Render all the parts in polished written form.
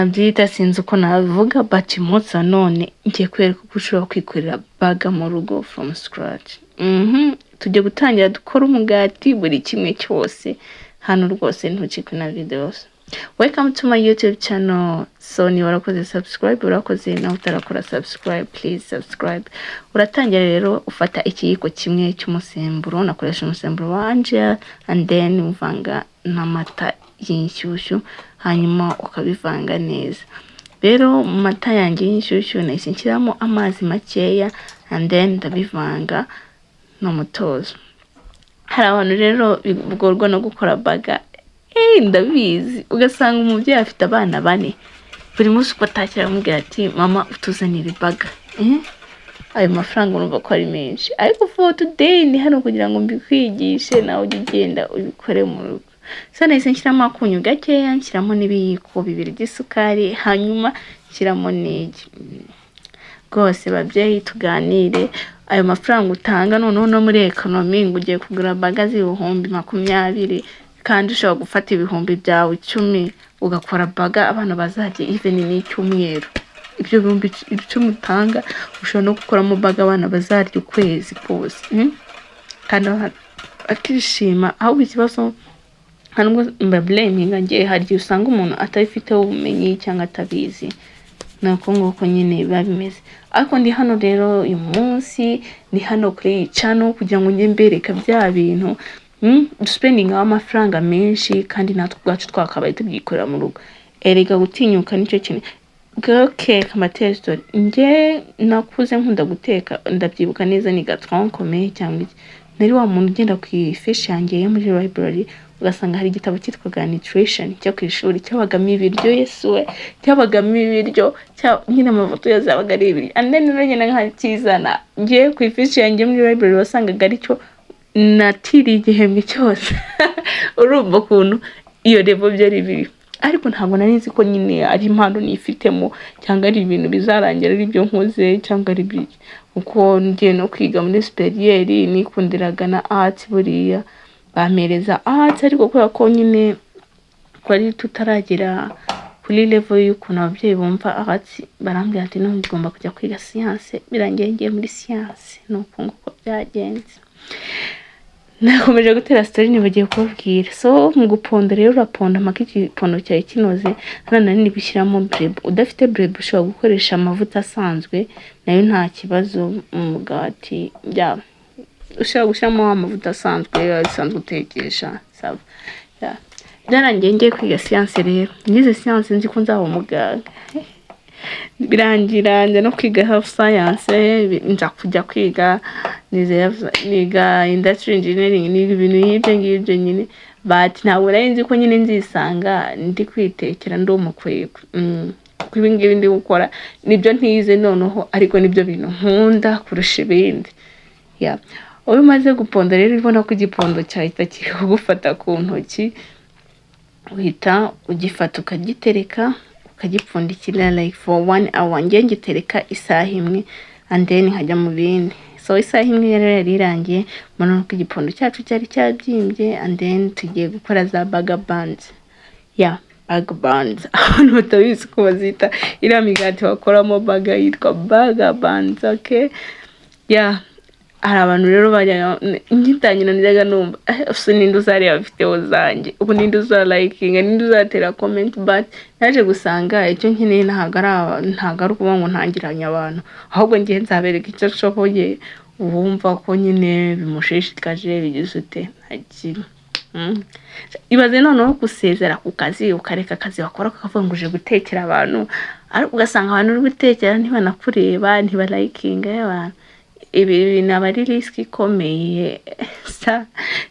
Nabyita sinzi uko nabivuga, but uyu munsi wa none ngiye kwereka uko ushobora kwikorera burger mu rugo from scratch. Tugiye gutangira dukora umugati, buri kimwe cyose hano. Rwose ntucikwe na videos. Welcome to my YouTube channel. So niba warakoze subscribe, urakoze. Nawe utarakora subscribe, please subscribe. Uratangira rero ufata ikiyiko kimwe cy'umusemburo, nakoresha umusemburo wa Angel, and then uvanga n'amata y'inshyushyu, hanyuma ukabivanga neza. Rero mu mata yanjye y'inshyushyu nahise nshyiramo amazi makeya, and then ndabivanga n'umutozo. Hari abantu rero bigorwa no gukora burger, ndabizi. Ugasanga umubyeyi afite abana bane, buri munsi uko atashye aramubwira ati: "Mama, utuzanire burger." Ayo mafaranga urumva ko ari menshi, ariko for today ni hano kugira ngo mbikwigishe, nawe ujye ugenda ubikore mu rugo. So nahise nshyiramo akunyu gakeya, nshyiramo n'ibiyiko 2 by'isukari, hanyuma nshyiramo n'igi. Rwose babyeyi, tuganire. Ayo mafaranga utanga noneho no muri economy, ngo ugiye kugura burger z'ibihumbi 20, kandi ushobora gufata ibihumbi byawe 10 ugakora burger abana bazarya even n'icyumweru. Ibyo bihumbi 10 utanga ushobora no gukoramo burger abana bazarya ukwezi kose, kandi bakishima. Ahubwo ikibazo, nta nubwo mbablaminga ngiye, hari igihe usanga umuntu atabifiteho ubumenyi cyangwa atabizi, ni uko nguko nyine biba bimeze. Ariko ndi hano rero uyu munsi, ni hano kuri iyi channel kugira ngo njye mbereka bya bintu duspendingaho amafaranga menshi kandi natwe ubwacu twakabaye tubyikorera mu rugo. Erega gutinyuka nicyo kintu. Okay, kamateri story. Njye nakuze nkunda guteka. Ndabyibuka neza, niga tronc commun cyangwa iki, nari wa muntu ugenda ku ifishi yanjye yo muri library, ugasanga hari igitabo cyitwaga nutrition cyo ku ishuri, cyabagamo ibiryo. Yesu we, cyabagamo ibiryo nyine amafoto yose yabaga ari ibiryo, and then rero nyine nkakizana ngiye ku ifishi yanjye muri library, wasangaga aricyo natiriye igihembwe cyose. Urumva ukuntu iyo level byari biri. Ariko ntabwo nari nzi ko nyine ari impano nifitemo, cyangwa ari ibintu bizarangira ari ibyo nkoze, cyangwa ari ibiki, kuko ngiye no kwiga muri supérieur nikundiraga na art. Buriya bampereza art, ariko kubera ko nyine twari tutaragera kuri level y'ukuntu ababyeyi bumva art, barambwira ati: "None ugomba kujya kwiga science." Birangiye ngiye muri science. Ni uko nguko byagenze. Nakomeje gutera story, nibagiye kubabwira. So mu guponda rero, uraponda mpaka igipondo cyawe kinoze. Hano nari ndi gushyiramo Blue Band. Udafite Blue Band ushobora gukoresha amavuta asanzwe, nayo nta kibazo mu mugati. Ya, ushobora gushyiramo amavuta asanzwe asanzwe utekesha, ça va. Ya, byarangiye ngiye kwiga science. Rero nize science nzi ko nzaba umuganga, birangira njya no kwiga health science, nza kujya kwiga niga industry engineering, niga ibintu nk'ibyo ngibyo nyine, but ntabwo nari nzi ko nyine nzisanga ndi kwitekera, ndi umukwego. Kuko ibi ngibi ndi gukora nibyo ntize noneho, ariko nibyo bintu nkunda kurusha ibindi. Yeah. Iyo umaze guponda rero, ubona ko igipondo cyahita kigufata ku ntoki, uhita ugifata ukagitereka, ukagipfundikira like for one hour. Njye ngitereka isaha imwe, and then nkajya mu bindi. So isaha imwe rero yari irangiye, mbona ko igipondo cyacu cyari cyabyimbye, and then tugiye gukora za burger buns. Yeah, burger buns, abantu batabizi uko bazita, iriya migati bakoramo burger yitwa burger buns. Okay, yeah, hari abantu rero bajyaga, ngitangira najyaga numva: "Ese ninde uzareba video zanjye ubu? Ninde uzalikinga? Ninde uzatera comment?" But naje gusanga icyo nkeneye ntabwo ari ukuvuga ngo ntangiranye abantu, ahubwo ngiye nzabereka icyo nshoboye. Uwumva ko nyine bimushishikaje, bigize ute, ntagira. Ibaze noneho gusezera ku kazi, ukareka akazi wakora, ukavuga ngo uje gutekera abantu, ariko ugasanga abantu uri gutekera ntibanakureba, ntibalikinga y'abantu. Ibi bintu aba ari risk ikomeye.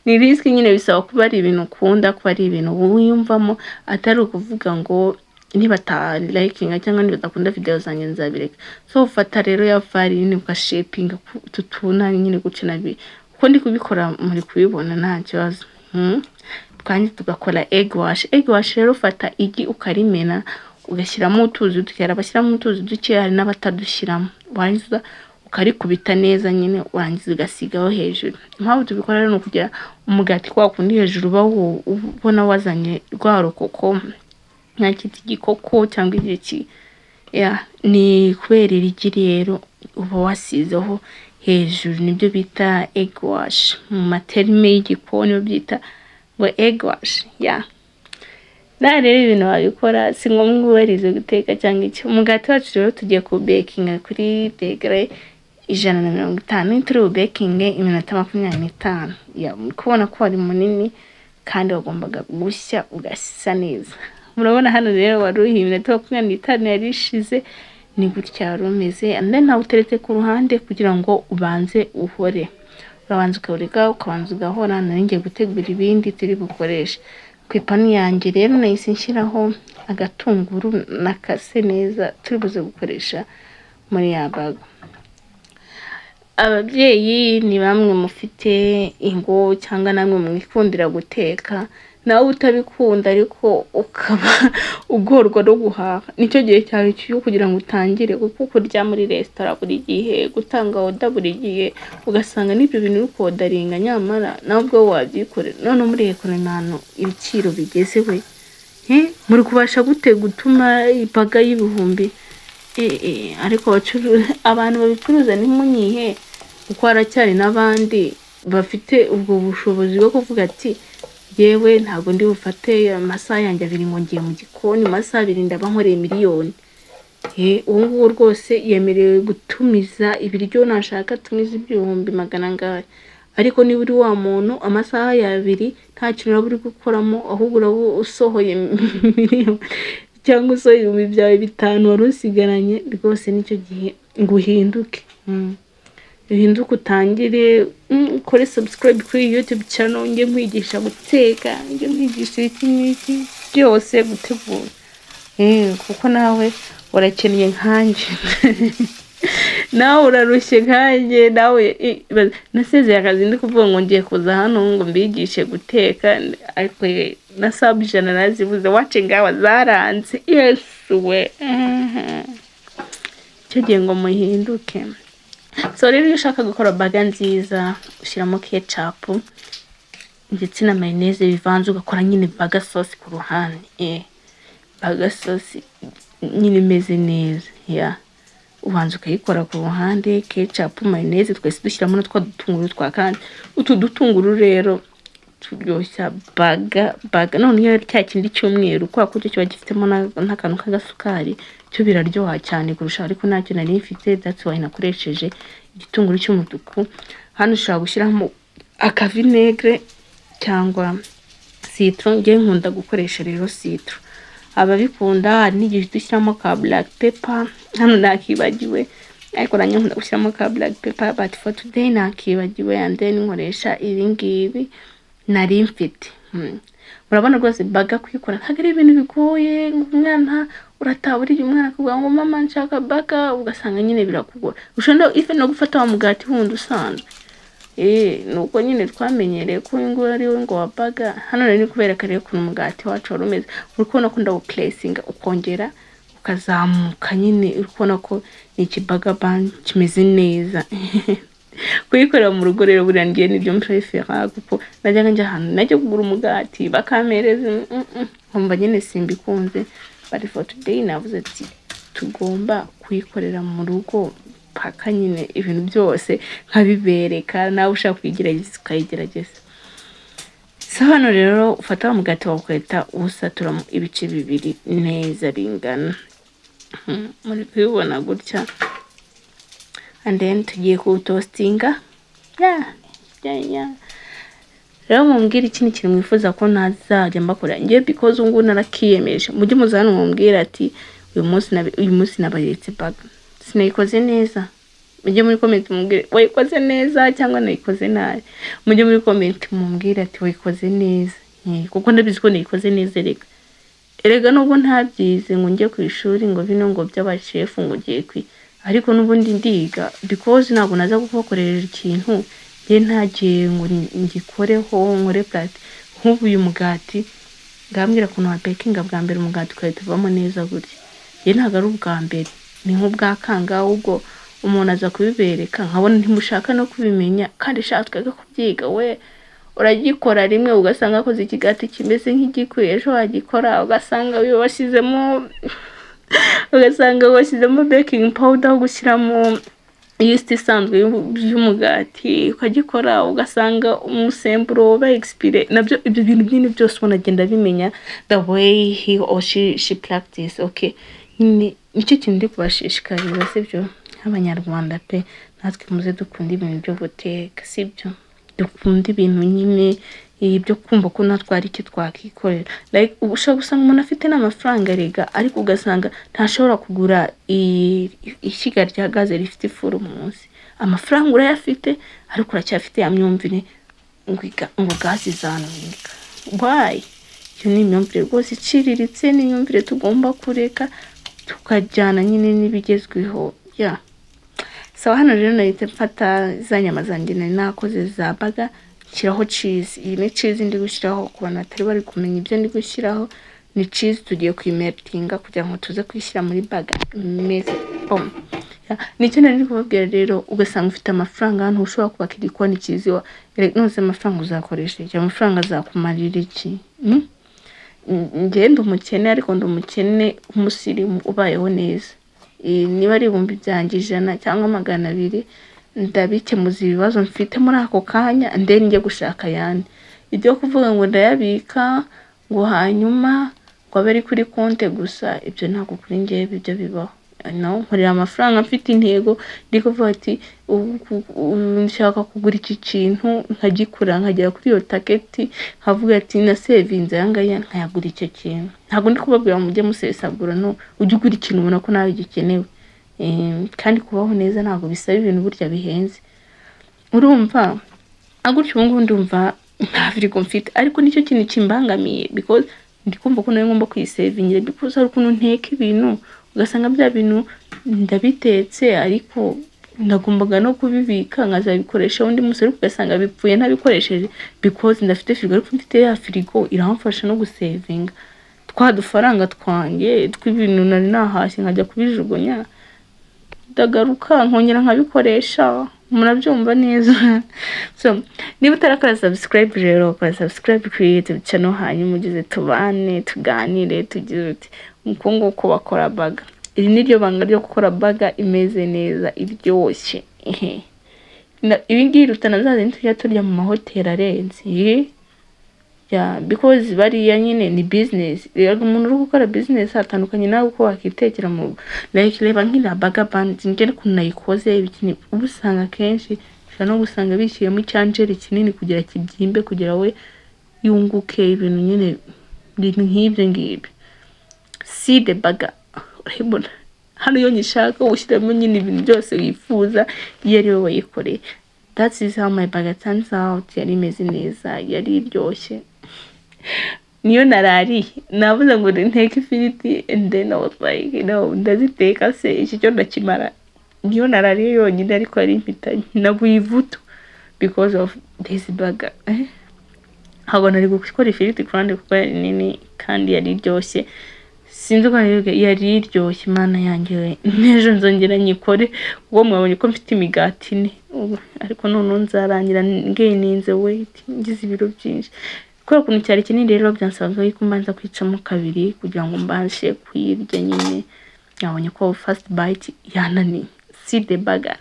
Ni risk nyine, bisaba kuba ari ibintu ukunda, kuba ari ibintu wiyumvamo, atari ukuvuga ngo nibatalikinga cyangwa nibadakunda video zanjye nzabireka. So ufata rero ya farini, ugashapinga utu tunani nyine gutya, nabi uko ndi kubikora muri kubibona, nta kibazo. Twangiza tugakora egg wash. Egg wash rero, ufata igi ukarimena, ugashyiramo utuzi duke. Hari abashyiramo utuzi duke, hari n'abatadushyiramo. Warangiza ukarikubita neza nyine, warangiza ugasigaho hejuru. Impamvu tubikora rero ni ukugira umugati kwa kundi hejuru uba ubona wazanye rwa rukoko. Ntacyita igikoko cyangwa igiki. Yeah, ni kubera irigi rero uba wasizeho hejuru, nibyo bita egg wash mu ma terme y'igikoni, babyita ngo egg wash. Yeah, nawe rero ibintu wabikora, si ngombwa ubarize guteka cyangwa iki. Umugati wacu rero tugiye kuwubekinga kuri degere 150, turi bubekinge iminota 25. Yeah, muri kubona ko wari munini kandi wagombaga gushya ugasa neza. Murabona hano rero wari uhiye, iminota 25 yari ishize, ni gutya wari umeze. And then nawuteretse ku ruhande kugira ngo ubanze uhore, urabanza ukawureka ukabanza ugahora. Nari ngiye gutegura ibindi turi bukoreshe. Ku ipanu yanjye rero nahise nshyiraho agatunguru nakase neza turi buze gukoresha muri ya burger. Ababyeyi ni bamwe mufite ingo cyangwa namwe mwikundira guteka, nawe utabikunda ariko ukaba ugorwa no guhaha, nicyo gihe cyawe cyo kugira ngo utangire, kuko kurya muri resitora buri gihe, gutanga order buri gihe, ugasanga n'ibyo bintu uri kodaringa nyamara nawe ubwawe wabyikorera. None muri economy ahantu ibiciro bigeze we, muri kubasha gute gutuma i burger y'ibihumbi? Ariko abantu babicuruza ntimunyihe, kuko haracyari n'abandi bafite ubwo bushobozi bwo kuvuga ati: "Yewe, ntabwo ndi bufate amasaha yanjye abiri ngo ngiye mu gikoni, mu masaha 2 ndaba nkoreye miliyoni." Ubu ngubu rwose yemerewe gutumiza ibiryo, nashaka atumiza ibihumbi magana angahe. Ariko niba uri wa muntu amasaha abiri nta kintu uraba uri gukoramo, ahubwo uraba usohoye miliyoni cyangwa usohoye ibihumbi byawe 5 wari usigaranye, rwose nicyo gihe ngo uhinduke. Uhinduke, utangire ukore subscribe kuri YouTube channel, njye nkwigisha guteka, njye nkwigisha iki n'iki byose gutegura, kuko nawe urakennye nkanjye, nawe urarushye nkanjye. Nawe nasezeye akazi ndi kuvuga ngo ngiye kuza hano ngo mbigishe guteka, ariko na sub 100 narazibuze, watching hour zaranze. Yesu we! Icyo gihe ngo muhinduke. So rero iyo ushaka gukora burger nziza, ushyiramo ketchup ndetse na mayonnaise bivanze, ugakora nyine burger sauce ku ruhande, burger sauce nyine imeze neza. Yeah, ubanza ukayikora ku ruhande, ketchup, mayonnaise, twese dushyiramo na twa dutunguru twa kandi. Utu dutunguru rero turyoshya burger. Burger none iyo cya kindi cy'umweru, kubera ko cyo kiba gifitemo n'akantu k'agasukari, cyo biraryoha cyane kurusha. Ariko ntacyo nari mfite, that's why nakoresheje igitunguru cy'umutuku. Hano ushobora gushyiramo aka vinaigre cyangwa citron. Njye nkunda gukoresha rero citron, ababikunda hari n'igihe dushyiramo ka black pepper. Hano nakibagiwe, ariko nanjye nkunda gushyiramo ka black pepper, but for today nakibagiwe, and then nkoresha ibi ngibi nari mfite. Murabona rwose burger kuyikora ntabwo ari ibintu bigoye. Umwana urataha, buriya umwana akavuga ngo: "Mama, nshaka burger," ugasanga nyine birakugora. Ushobora even no gufata wa mugati wundi usanzwe. Nuko nyine twamenyereye ko uyu nguyu ari we ngo wa burger. Hano rero ni kubereka rero ukuntu umugati wacu wari umeze. Uri kubona ko ndawupuresinga, ukongera ukazamuka nyine, uri kubona ko ni iki burger bun kimeze neza. Kuyikorera mu rugo rero buriya ngiye nibyo mprefera, kuko najyaga njya ahantu najya kugura umugati bakampereza, nkumva nyine simbikunze. But for today navuze ati tugomba kuyikorera mu rugo paka nyine ibintu byose nkabibereka, nawe ushaka kuyigerageza ukayigerageza. So hano rero ufata wa mugati wawe ugahita uwusaturamo ibice bibiri neza bingana. Muri kubibona gutya, and then tugiye kuwutoastinga. Yeah. Rero mumbwire ikindi kintu mwifuza ko ntazajya mbakora njye, because ubu ngubu narakiyemeje. Mujye muza hano mumbwire ati: Uyu munsi nabayetse burger, sinayikoze neza." Mujye muri comment mumbwire wayikoze neza cyangwa nayikoze nabi. Mujye muri comment mumbwire ati wayikoze neza, kuko ndabizi ko nayikoze neza. Erega erega nubwo ntabyize ngo njye ku ishuri ngo bino ngo by'abashefu ngo ugiye kwi, ariko n'ubundi ndiga, because ntabwo naza kubakorera ikintu njye ntagiye ngo ngikoreho, nkore plate. Nk'ubu uyu mugati, ngambwira ukuntu wabekinga bwa mbere umugati ugahita uvamo neza gutya. Njye ntabwo ari ubwa mbere, ni nk'ubwa kangahe ubwo umuntu aza kubibereka nkabona ntimushaka no kubimenya, kandi shaka twebwe kubyiga we. Uragikora rimwe ugasanga akoze ikigati kimeze nk'igikwiye, ejo wagikora ugasanga washyizemo baking powder aho gushyiramo yeast isanzwe y'umugati, ukagikora ugasanga umusemburo wabaye expire. Nabyo ibyo bintu nyine byose ubona agenda abimenya the way he or she practice. Okay, nyine nicyo kintu ndi kubashishikariza, sibyo? Nk'Abanyarwanda pe, natwe muze dukunda ibintu byo guteka, sibyo? Dukunda ibintu nyine byo kumva ko natwe hari icyo twakikorera. Like, ushobora gusanga umuntu afite n'amafaranga rega, ariko ugasanga ntashobora kugura ishyiga rya gaze rifite ifuru munsi. Amafaranga urayafite, ariko uracyafite ya myumvire ngo gaze izantwika. Why? Iyo ni imyumvire rwose iciriritse, ni imyumvire tugomba kureka tukajyana nyine n'ibigezweho. Yeah, so hano rero nahita mfata za nyama zanjye nari nakoze za burger, nshyiraho cheese. Iyi ni cheese ndi gushyiraho. Ku bantu batari bari kumenya ibyo ndi gushyiraho, ni cheese tugiye kuyimeltinga kugira ngo tuze kuyishyira muri burger imeze bom. Nicyo nari ndi kubabwira rero. Ugasanga ufite amafaranga, hano ushobora kubaka igikoni cyiza iwa none se amafaranga uzakoresha iki? Amafaranga azakumarira iki? Mm? Njye ndi umukene, ariko ndi umukene w'umusirimu ubayeho neza. Niba ari 100,000 cyangwa 200, ndabikemuza ibibazo mfite muri ako kanya, and then njye gushaka ayandi. Ibyo kuvuga ngo ndayabika ngo hanyuma ngo abe ari kuri konte gusa, ibyo ntabwo kuri njyewe ibyo bibaho. No, nkorera amafaranga mfite intego, ndi kuvuga ati ubu nshaka kugura iki kintu, nkagikora nkagera kuri iyo target, nkavuga ati nasevinze aya ngaya nkayagura icyo kintu. Ntabwo ndi kubabwira ngo mujye musesagura. No, ujye ugura ikintu ubona ko nawe gikenewe. Kandi kubaho neza ntabwo bisaba ibintu burya bihenze. Urumva gutyo, ubu ngubu ndumva nta firigo mfite, ariko nicyo kintu kimbangamiye, because ndi kumva ko nawe ngomba kuyisevingira, because hari ukuntu nteka ibintu ugasanga bya bintu ndabitetse, ariko nagombaga no kubibika nkazabikoresha undi munsi, ariko ugasanga bipfuye ntabikoresheje because ndafite firigo. Ariko mfite ya firigo iramfasha no gusevinga twa dufaranga twanjye tw'ibintu nari nahashye nkajya kubijugunya, ndagaruka nkongera nkabikoresha. Murabyumva neza. So niba utarakora subscribe rero, kora subscribe kuri YouTube channel, hanyuma ugeze tubane, tuganire, tugire uti uko nguko bakora burger. Iri ni ryo banga ryo gukora burger imeze neza, iryoshye. Ehe. Ibi ngibi iruta na za zindi tujya turya mu mahoteli arenze. Yeah, because bariya nyine ni business. Rero umuntu uri gukora business atandukanye nawe uko wakitekera mu rugo. Like, reba nk'iriya burger bun njye ukuntu nayikoze, ibikini uba usanga akenshi ushobora no gusanga bishyiramo icyanjeri kinini kugira kibyimbe, kugira we yunguke, ibintu nyine, ibintu nk'ibyo ngibyo. See the burger, urayibona hano, iyo nyishaka ushyiramo nyine ibintu byose wifuza iyo ari wowe wayikoreye. That is how my burger turns out. Yari imeze neza, yari iryoshye, niyo narariye. Navuze ngo nteke ifiriti and then I was like, no, ndaziteka se iki cyo ndakimara? Niyo narariye yonyine, ariko yari impitanye, naguye ivutu because of this burger. Ntabwo nari gukora ifiriti ku ruhande kuko yari nini kandi yari iryoshye. Sinzi uko nabivuga, yari iryoshye. Imana yanjye we, n'ejo nzongera nyikore kuko mwabonye ko mfite imigati ine. Ubu, ariko noneho nzarangira ngaininze weight, ngize ibiro byinshi kubera ukuntu cyari kinini. Rero byansabaga yuko mbanza kwicamo kabiri kugira ngo mbashe kuyirya nyine. Nabonye ko first bite yananiye. See the burger,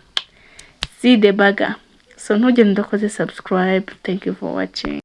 see the burger. So ntugende udakoze subscribe. Thank you for watching.